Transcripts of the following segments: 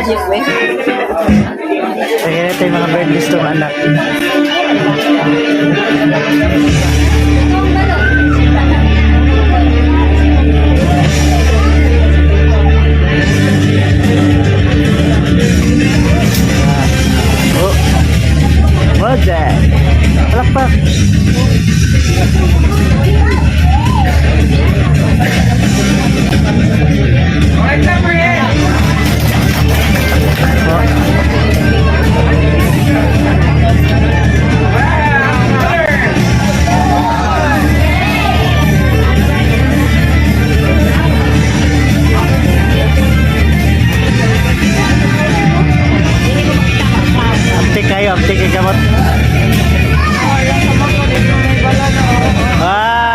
Magic, we. Kaya ito yung mga birthdays tong anak. Oh. What's that? Palakpak. Oh. Aptik kayo, aptik kay kamot. Ah!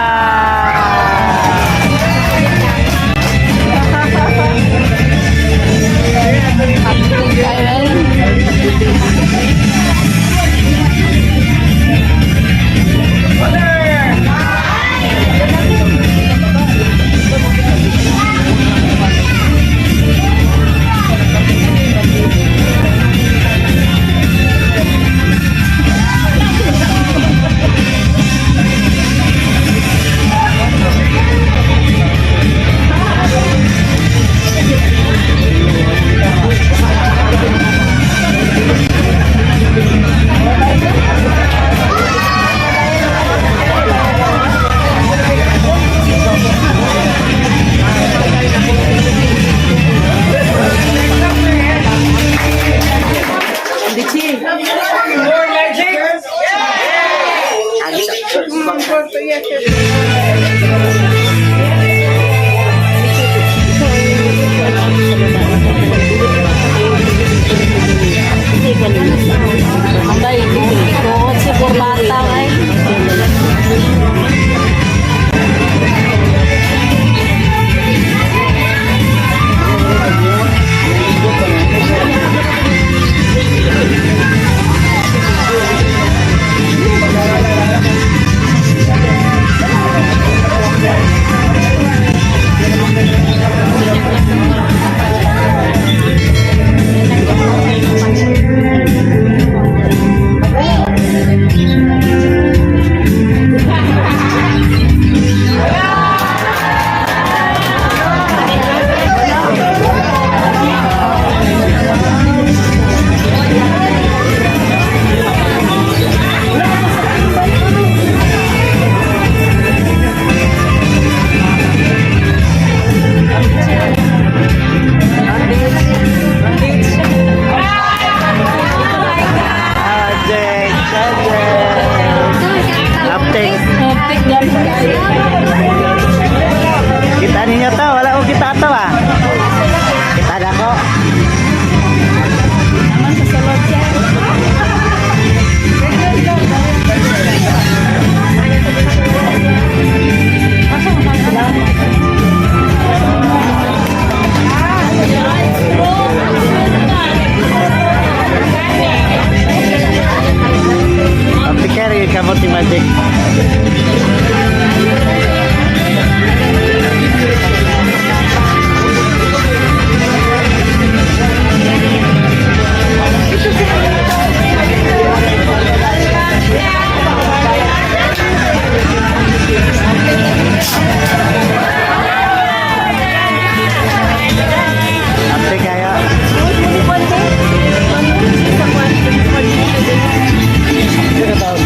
Ambay, ikuot si Kurbata, ay. Ajay, ajay. Aptik. Aptik yan. Kita ninyo to, wala ko kita to ah. Kita na ko. Naman sa sulod siya. Aptik kaya rin kamot ni Magic. Aptik kayo. Sino tawag?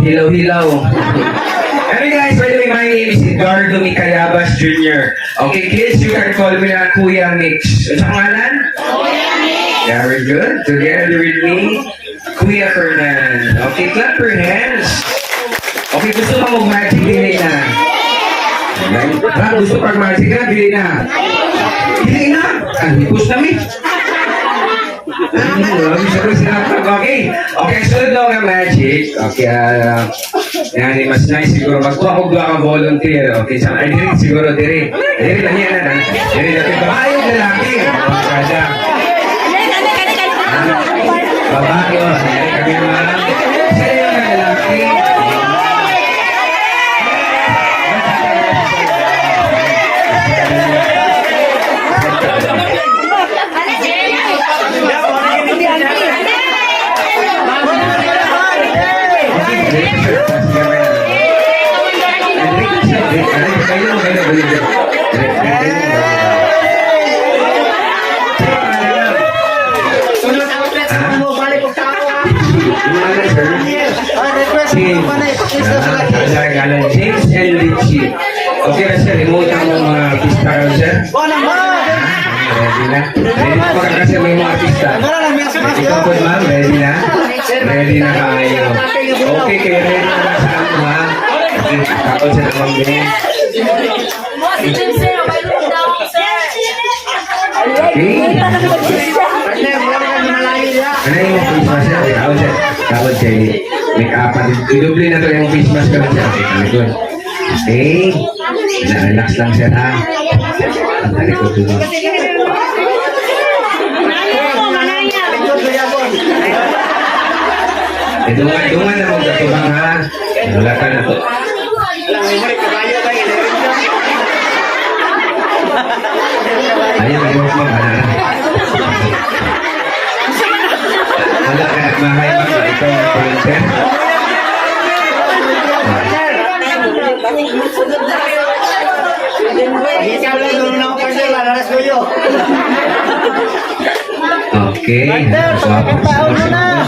Hilaw-hilaw. Anyway guys, by the way, my name is Edgardo Micayabas Jr. Okay, kids, you can call me na Kuya Mix. Ano sa pangalan? Kuya Mix! Very good. Together with me, Kuya Fernan. Okay, clap your hands. Okay, gusto ka mag-magic, dili na. Ha, gusto pag magic na, dili na. Dili na. Ah, hipos na mi. Okay. Okay, sunod na nga magic. Okay, yan, eh, mas nice siguro. Magkuha ko ka volunteer. Okay, sa ay, diri, siguro, diri. Diri lang yan, ah. Diri, okay. Babae o lalaki? Kada. Babae, oh. Diri kami naman. Sa'yo yung lalaki. Okay, diri, sir. Diri, sir. Diri, diri, kayo, kayo, kayo, kayo. Diri, diri, diri. Yung ano, sir? James. Ah, alam, James and Richie. Okay na sir, remote ang mga artista karon sir. Ready na? Ready na pa kasi may mga artista. Ikaw po ma'am, ready na? Ready na kayo. Okay, kayo ready na sa ako ha. Okay, tapos sa ma'am din. Mo si James sir, may daw sir. Okay. Ano yung Christmas sir? Ikaw sir. Tapos kay make up. Idoble na to yung Christmas ka sir. Okay, talikod. Okay. Relax lang sir ha. Talikod ko. Eh, dungan, dungan na magkatubang ha. Wala ka na to. Ayun, ayun, ma'am. Wala na. Wala ka na, mahay, ma'am. Ikaw ang volunteer. Okay. Tao na.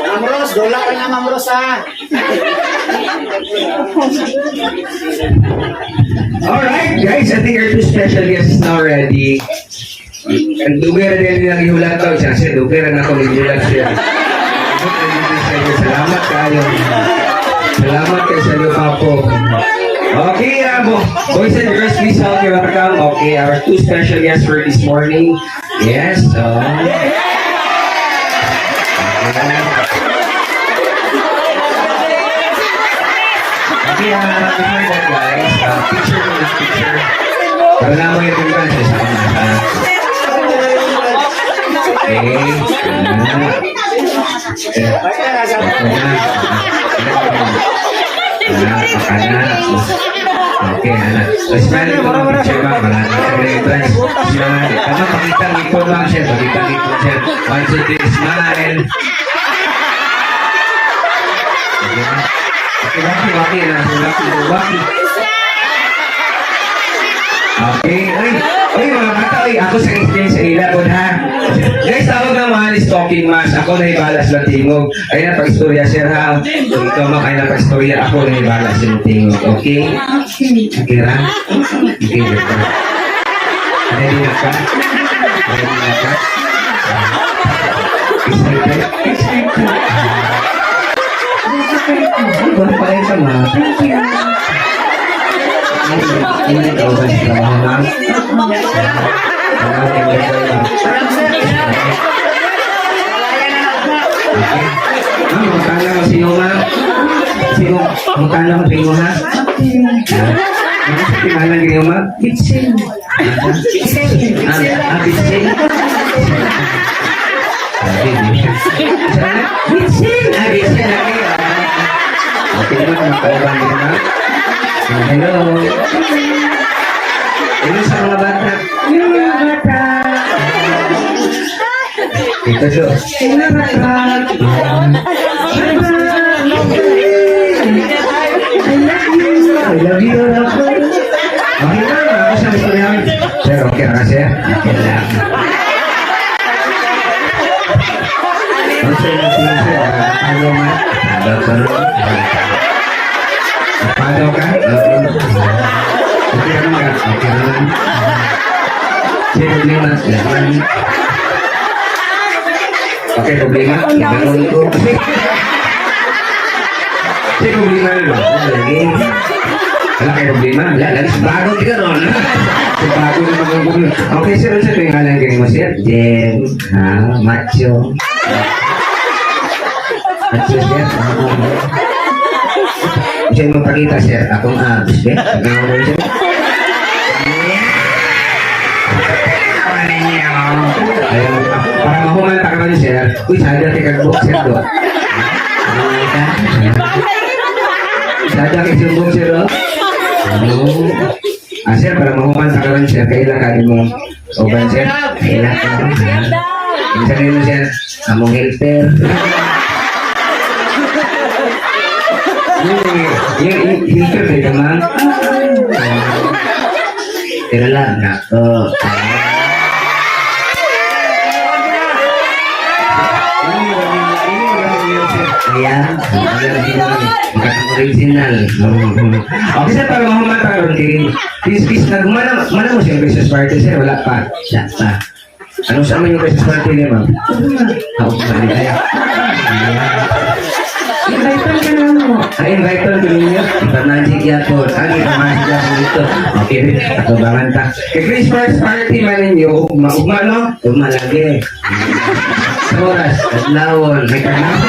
Ma'am Rose, dola ka na Ma'am Rose ha. Alright, guys, I think our two special guests is now ready. And dugay na din nilang ihulat daw siya. Kasi dugay na ako ihulat siya. Salamat kayo. Salamat kay sa Papo. Okay, boys and girls, please help me welcome. Okay, our two special guests for this morning. Yes, oh. Okay. Okay, before that, guys, picture mo na picture. Para na mo yung tingnan siya sa kanya. Okay. Okay, anak. So, smile ito ng picture ba? Marami ka rin entrance. Smile. Tama, pakita ang ipon ma'am siya. Pakita ang ipon siya. One, two, three, smile. Okay, okay, waki, waki na. Waki, waki. Okay, ay, ay mga bata, ay, ako sa explain sa ila po ha. Guys, tawag na mahal is talking mas. Ako na ibalas lang tingog. Ay na pag-istorya sir ha. Kung ikaw man ay na pag-istorya, ako na ibalas yung tingog. Okay? Okay ra? Okay, ra. Ready na ka? Ready na ka? Excited? Excited. Wala pa rin ka ma. Thank you. Ay, ikaw ba sa trabaho, ma'am? Ma'am, magkano mo sino, ma'am? Sino? Magkano ko sino, ha? Ano sa pangalan niyo, ma'am? Bitsin. Bitsin. Ah, Bitsin. Bitsin. Ah, Bitsin. Okay, okay, ma'am. Magkano ba, ma'am? Hello. Hello sa mga bata. Hello mga bata. Ito siya. Hello bata. I love you. I love you. Okay na, ako sa gusto namin. Sir, okay na sir? Okay lang. Ano sa'yo na sila, sir? Ano man? Ano ka? Pagaw ka? Okay naman ka? Okay naman. Sir, problema. Laman. Okay, problema. Laman ko. Sir, problema na ba? Wala lagi. Wala kayo problema? Wala lagi. Bago di ka ron. Bago naman ang problema. Okay, sir. Ano sa ngalan kayo mo, sir? Jen. Ah, macho. Macho, sir. Ah, siya yung magpakita, sir. Akong abs, be. Ano mo, sir? Ayun, para mahumanta ka man, sir. Uy, sada kay kagbok, sir, do. Ano ka? Sada kay sumbong, sir, do. Ano? Ah, sir, para mahumanta ka man, sir. Kailan ka mo? Oban, sir? Kailan ka? Minsan kayo, sir. Among helper. Yung helper, kay ka, ma'am? Pero lang, nako. Ayan, original. Okay, sir, para mahumanta ka ron, kay Please, please, nagmana, mana mo siyang Christmas party, sir, wala pa. Wala pa. Anong sa amin yung Christmas party niya, ma'am? Ako, mali kaya. Invite ka na mo. Ay, invite ka ninyo. Ipa-magic yapon. Ang ipa-magic yapon dito. Okay, atubangan ta. Kay Christmas party man ninyo, ugma, ugma, no? Ugma lagi. Sa oras, adlawon. May kadlawon.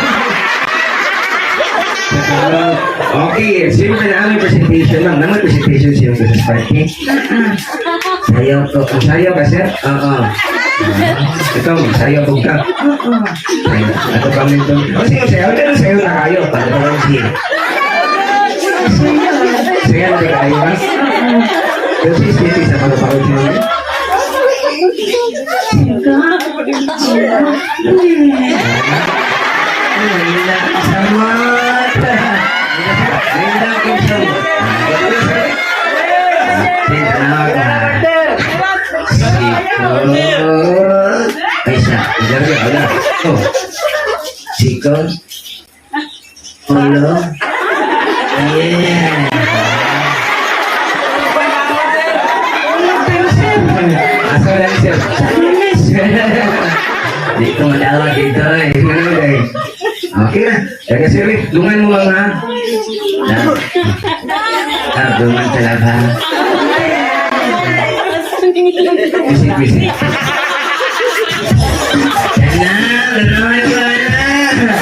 Okay, sino ka na aming presentation, ma'am? Naman presentation siya yung Christmas party? Sayaw ko. Ang sayaw ka, sir? Oo. Ikaw, magsayaw po ka. Ay, ato kami ito. O sige, sayaw. Pero sayaw na kayo. Para pa lang siya. Sayaw na kayo, ha? Pero si Stevie sa pagpapakot siya. Linda, salamat. Linda, kinso. Ay, siya. Wala, wala. Oh. Siko. Ulo. Yeah. Asa lang siya. Dito malawa dito eh. Ano eh. Okay na. Teka sir, dungan mo mga. Ah, dungan talaga. Bisik, bisik. Yan na, gano'n na, na.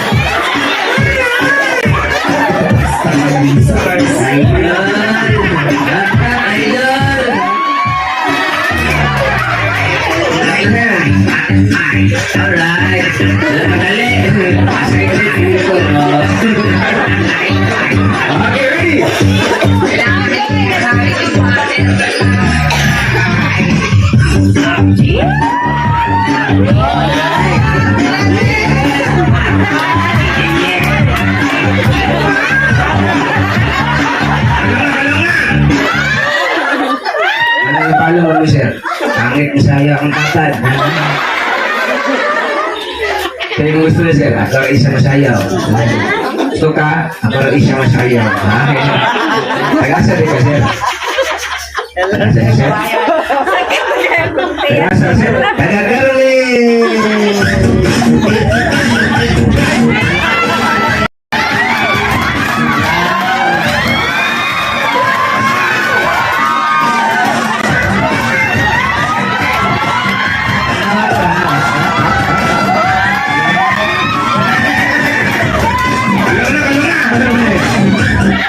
Idol! Idol! Alright. Madali. Okay, ready? Ano yung palo mo, sir? Pangit na sayo akong tatad. Kaya mo gusto na, sir, ako isa masayaw. Gusto ka? Ako rin isa masayaw. Ha? Tagasa din ka, sir. Tagasa, sir. Tagasa, sir. Tagagarling!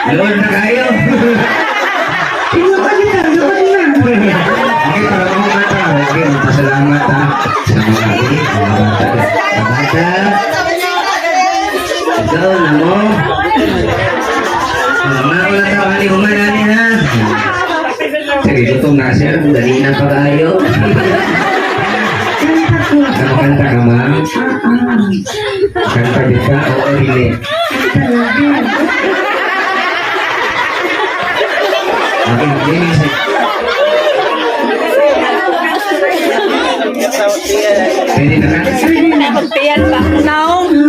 Alon na kayo. Okay, para mga bata. Okay, magpasalamat ha. Sa mga mga bata. Mga bata. Ikaw na mo. Mga wala tao, ani humanani ha. Sige, gutom na siya. Dali na pa kayo. Ano kanta ka, ma'am? Kanta di ka? Oo, hindi. Okay, gaming set. Pwede na ka? Pagpiyan pa. Naong.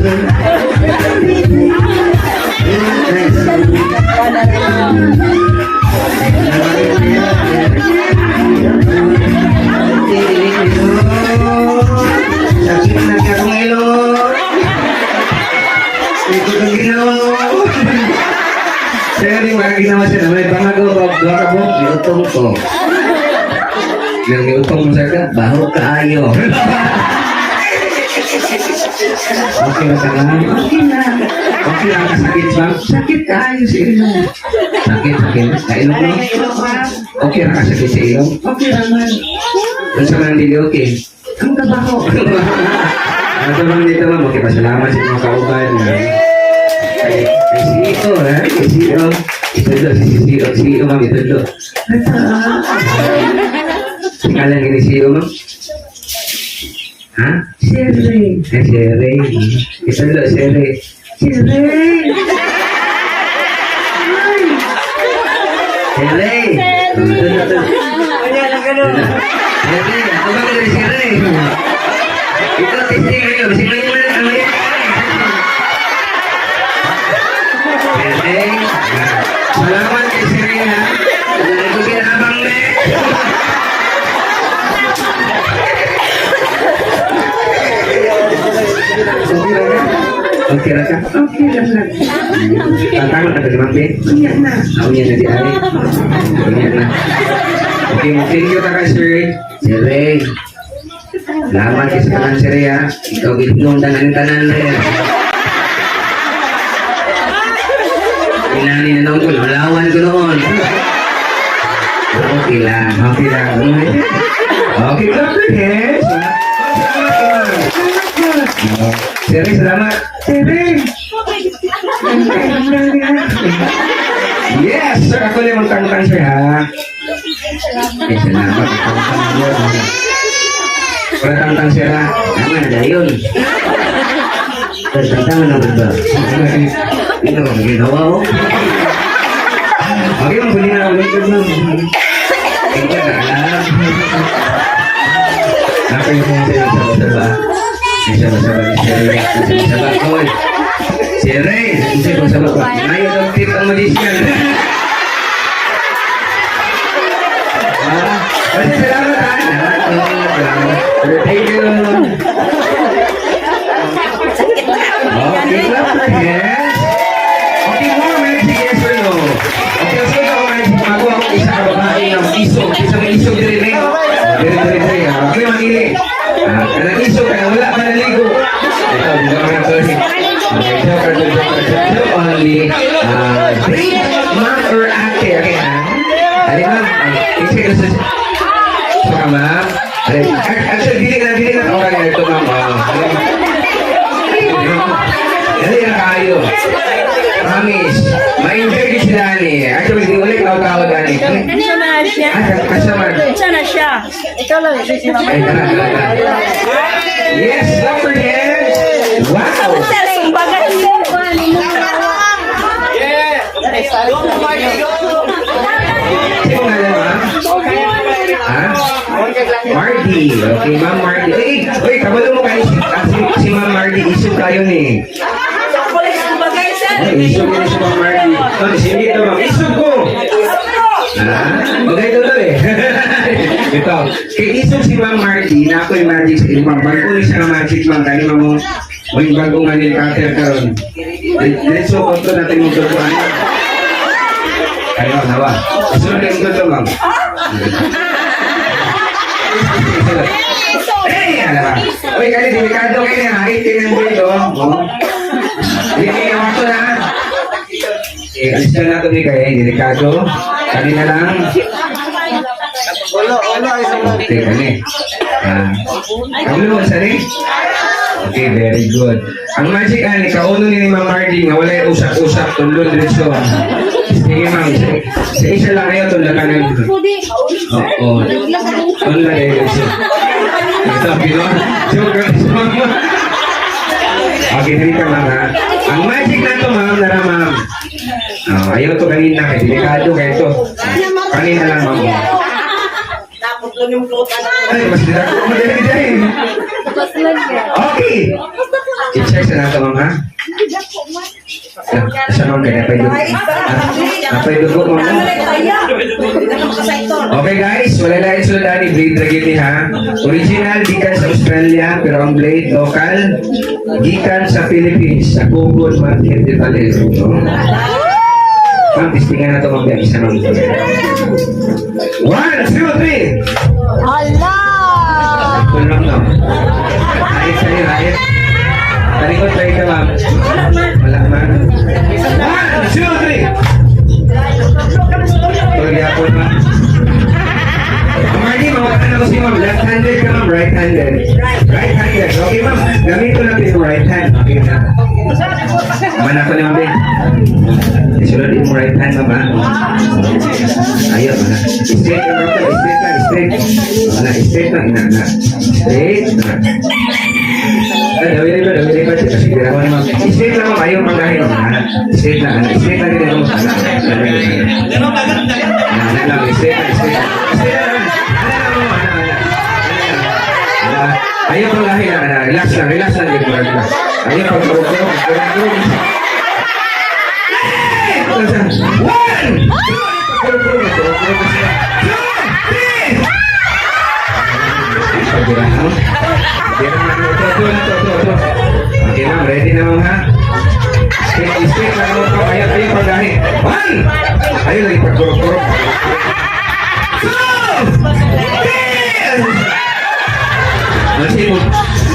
Sakit na akong ilong. Ito kang ginawa. Sir, yung mga ginawa siya na may pangago ba duha ka buok, giutong ko. Yung giutong mo sa ka, baho kaayo. Okay ba ka lang? Okay na. Okay lang, sakit ba? Sakit kaayo sa ilong. Sakit, sakit. Sa ilong mo? Okay ra ka sakit sa ilong? Okay naman. Unsa man ang dili okay? Ang kabaho. Ano bang dito, ma'am? Okay, pasalamat sa mga kauban. Kay CEO, ha? Kay CEO. Itudlo, si CEO. CEO, ma'am, itudlo. Sikalan ni CEO, ma'am? Ha? Si Ray. Ay, si Ray. Itudlo, si Ray. Si Ray! Ay! Si Ray! Itudlo, itudlo. Si Ray, ako ba si Ray? Ito, testing kayo. Bisig lang yung ano yan. Okay. Salamat kay si Ray, ha. Ito kinabang na. Okay ra ka? Okay ra ka? Okay ra lang. Tantangan ka si Ma'am Ben? Unya na. Ah, unya na di Ali. Unya na. Okay, mo thank you ka kay Sir. Si Ray. Salamat kay sa tanan, Sir, ha. Ikaw gitnong tanan-tanan, Ray. Inani na noon ko, nalawan ko noon. Okay lang, okay lang. Okay, clap your hands. Salamat, ma'am. Sir, salamat. Sir, yes, sir. Ako lang magtangtang, sir, ha? Eh, salamat. Wala tangtang, sir, ha? Tama na, dayon. Sir, tangtangan na ba? Ito, ginawa, oh. Okay, ma'am, huli na ulit yun, ma'am. Thank you, alam. Nakaya po sa sabah-sabah. May sabah-sabah ni Sir Ray. May sabah-sabah ko. Si Ray, may sabah-sabah ko. Ngayon ang tip ang magician. Ah, kasi salamat ha. Salamat. Thank you. Okay, clap your hands. Okay, more magic, yes or no? Okay, so ako magic. Magawa ko isa ka babae ng isog. Isa may isog diri rin. Diri, diri, diri. Ah, okay, manili. Ah, kanang isog, kanang wala pa naligo. Ito, hindi ka na sorry. Okay, joke, joke, joke, joke, joke only. Ah, drink, ma'am or ate. Okay, ha? Ali, ma'am. Ah, isa ka sa ka, ma'am. Ali, actually, dili na, dili na. Okay, ito, ma'am. Ah, dali na kayo. Promise. Ma-enjoy din sila ni. Actually, di ulit tawag-tawag ani. Siya na siya. Ah, kasama. Siya na siya. Ikaw lang, si Ma'am. Ay, tara, tara, tara. Yes, clap your hands. Wow. Sir, sumbagan mo. Sino nga lang, ma'am? Ha? Marty. Okay, Ma'am Marty. Uy, uy, kabalo mo kayo si Ma'am Marty. Isip tayo ni. Sumbagan, sir. Ay, isip ko si Ma'am Marty. Oh, sige ito, ma'am. Isip ko. Ah, bagay ito to eh. Ito. Kay isip si Ma'am Marty, na ako'y magic sa iyong ma'am. Bago ni siya nga magic, ma'am. Kani ma'am mo, may bago nga nil cutter karon. Diretso ko ito natin mong tutuan. Kani ma'am, hawa. Isunod na yung tuto, ma'am. Eh, alam ba? Uy, kani, delikado kayo na. 18 ang dito. Oh. Hindi, ako na. Eh, alis na natin ni kay delikado. Kani na lang. Ulo, ulo, isang Okay, kani. Ah. Kamulo mo sa rin? Okay, very good. Ang magic ani, kauno ni Ma'am Mardy nga walay usap-usap tundon diretso. Sige ma'am, sa isa lang kayo tunda ka na. Oo. Tunda diretso. Ito, pino. Joke lang si ma'am. Okay, dili ka ma'am ha. Ang magic na to ma'am, nara ma'am. Oh, ayaw to kanina kay delikado kayo to. Kanina lang ma'am. Ay, mas delikado ko madali dahil. Okay. I-check Check sa nato, ma'am, ha? Sa ma'am, kaya napay dugo. Napay dugo, ma'am. Okay guys, wala lain sulod ani blade ra gyud ni ha. Original gikan sa Australia pero ang blade local gikan sa Philippines sa Google Market de Toledo. Ma'am, testingan na to, ma'am, isa, ma'am. One, two, three! Hala! Tulong no. Ayos sa'yo, ayos. Talikod tayo ka, ma'am. Wala man. One, two, three! Tuloy ako, ma'am. Marty, mawakan ako si ma'am. Left-handed ka, ma'am. Right-handed. Right-handed. Okay, ma'am. Gamito natin yung right hand. Okay na. Man ako ni ma'am, babe. Isulod yung right hand, ma'am, ha? Ayaw, mana. Straight lang, ma'am. Straight lang, straight. Wala, straight lang. Ina, ina. Straight. Na. Ay, dawin ba, dawin ba? Sige, ma'am. Straight lang, ma'am. Ayaw manggahin, ma'am, ha? Straight lang, ana. Straight lang, ganito mo. Ana, ana, ana. Ana lang, straight lang, straight lang. Straight lang. Ana lang, ma'am. Ana, ana. Ana. Ayaw manggahin, ana. Relax lang, relax lang. Relax. Ayaw pag-urog. One! Two, three! Okay, ma'am. Ready na, ma'am, ha? Straight, straight lang mo po. Ayaw, ayaw paggahi. One! Ayaw lagi pagkurok-kurok. Two! Three! Kasi mo,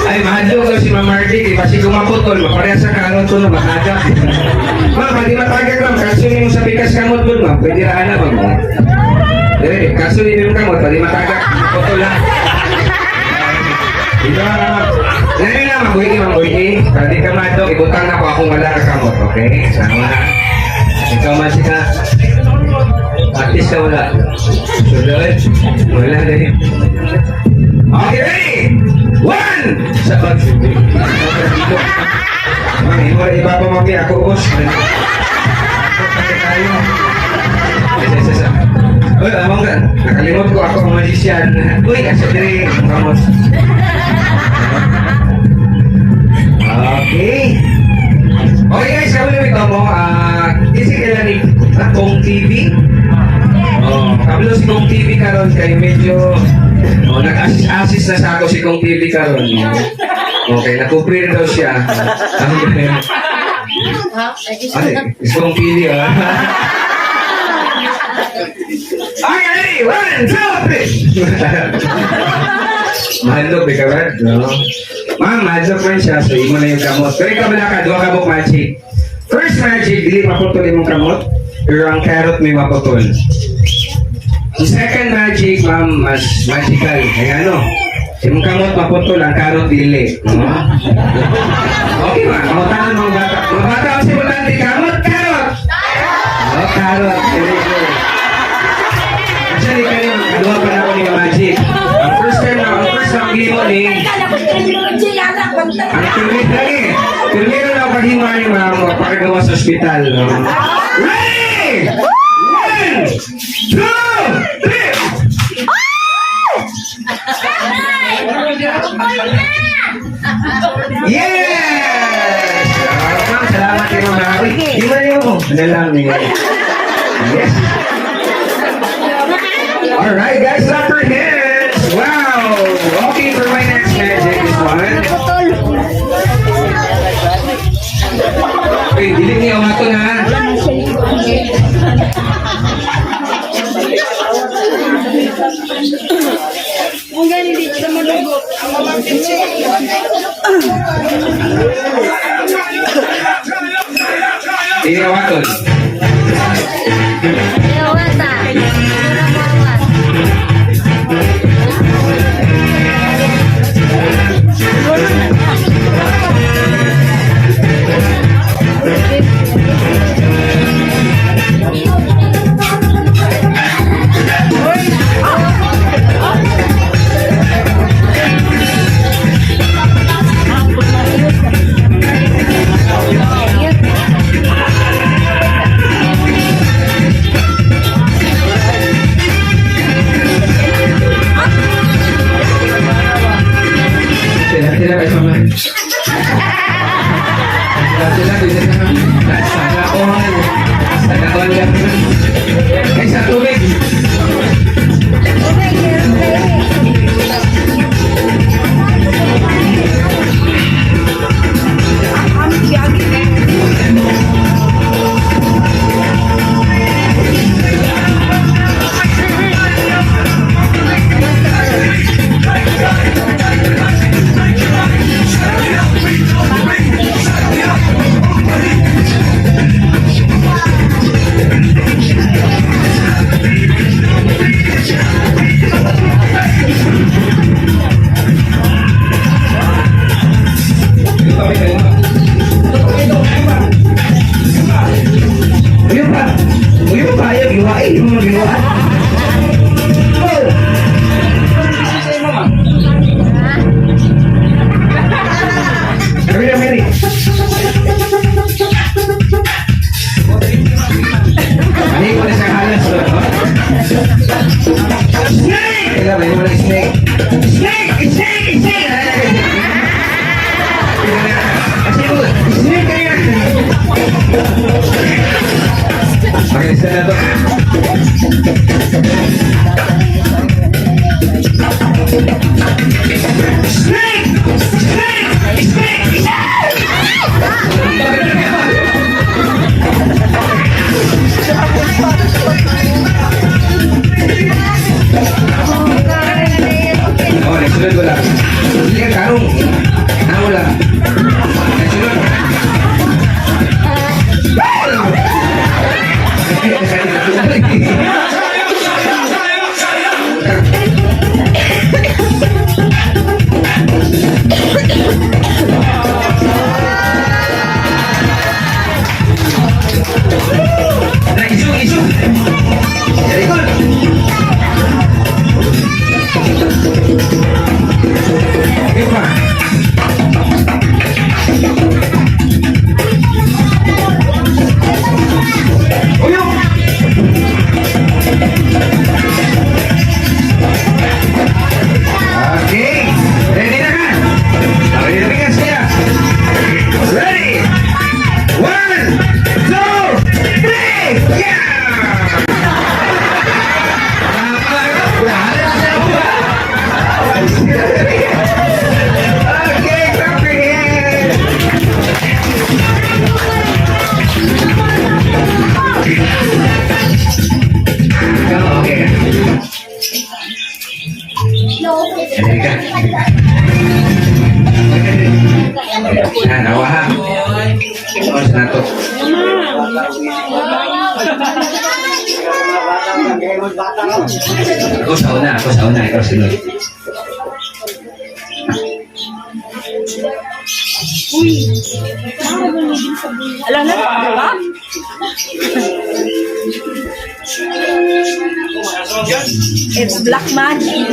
ay, mahadlok daw si Ma'am Marty. Di ba si gumaputol, mapareha sa karon to na matagak. Ma'am, hindi matagak, ma'am. Kaso mo sa pikas kamot po, ma'am. Pwede ra na, ma'am. Dili, kaso ni mo kamot, pwede matagak. Putol lang. Ito na, ma'am. Ngayon na, ma'am. Buhiki, ma'am. Buhiki. Pwede ka madok. Ibutang na ko akong wala ka kamot. Okay? Sama na. Ikaw man siya. At least ka wala. Sunod. Wala din. Okay, ready? One! Sa pag... Ma'am, iba, iba pa mami. Ako, boss. Tayo. Isa, isa, isa. Uy, among ka. Nakalimot ko ako ang magician. Uy, asa diri. Vamos. Okay. Okay guys, kami na ito mo. Ah, isi kailan ni Kong TV? Oh, kablo si Kong TV karon kay medyo oh, nag-assist-assist na sa ako si Kong TV karon. Okay, nakupir daw siya. Ang galing. Ay, si Kong TV ah. Okay, ready? One, two, three! Mahadlok, di ka ba? No? Ma'am, mahadlok man siya, so imo na yung kamot. Pero ikaw wala ka, duha ka buok magic. First magic, dili maputol imong kamot, pero ang carrot may maputol. The second magic, ma'am, mas magical. Ay ano? Imong kamot maputol, ang carrot dili. No? Okay, ma'am. Kamutan mga bata. Mga bata, ang simulante, kamot, carrot! Oh, carrot. Very good. Actually, kayo, duha pa na ako ni magic. Ang first time na, ang first na ang mo ni, ang primero lagi. Primero na paghima ni ma'am, pakagawa sa ospital. No? Ready! One, two, three! Yes! Ah, ma'am, salamat kayo, ma'am. Uy, di ba niyo ko? Ano lang eh. Yes. Alright, guys, clap your hands. Wow! Okay, for my next magic, this one. Putol. Okay, dili niyo mato na. Kung gani dito sa malugot. Dili na waton. Yawata. Snake! Snake! Snake! Snake kayo! Okay, isa na to. Snake! Snake! Snake! Snake! Oh, nagsunod wala. Hindi ka karong. Ah, wala. Nagsunod. Na, isu, isu. Very good. Okay pa. Uyo! Okay. Ready na ka? Ready na ka siya? Ready? One, two, three! Yeah! Okay, clap your hands. Ikaw, okay. Halika. Ah, nawa ha. Oras na to. Ako sa una, ako sa una, ikaw sunod. Alam na, di ba? It's black magic.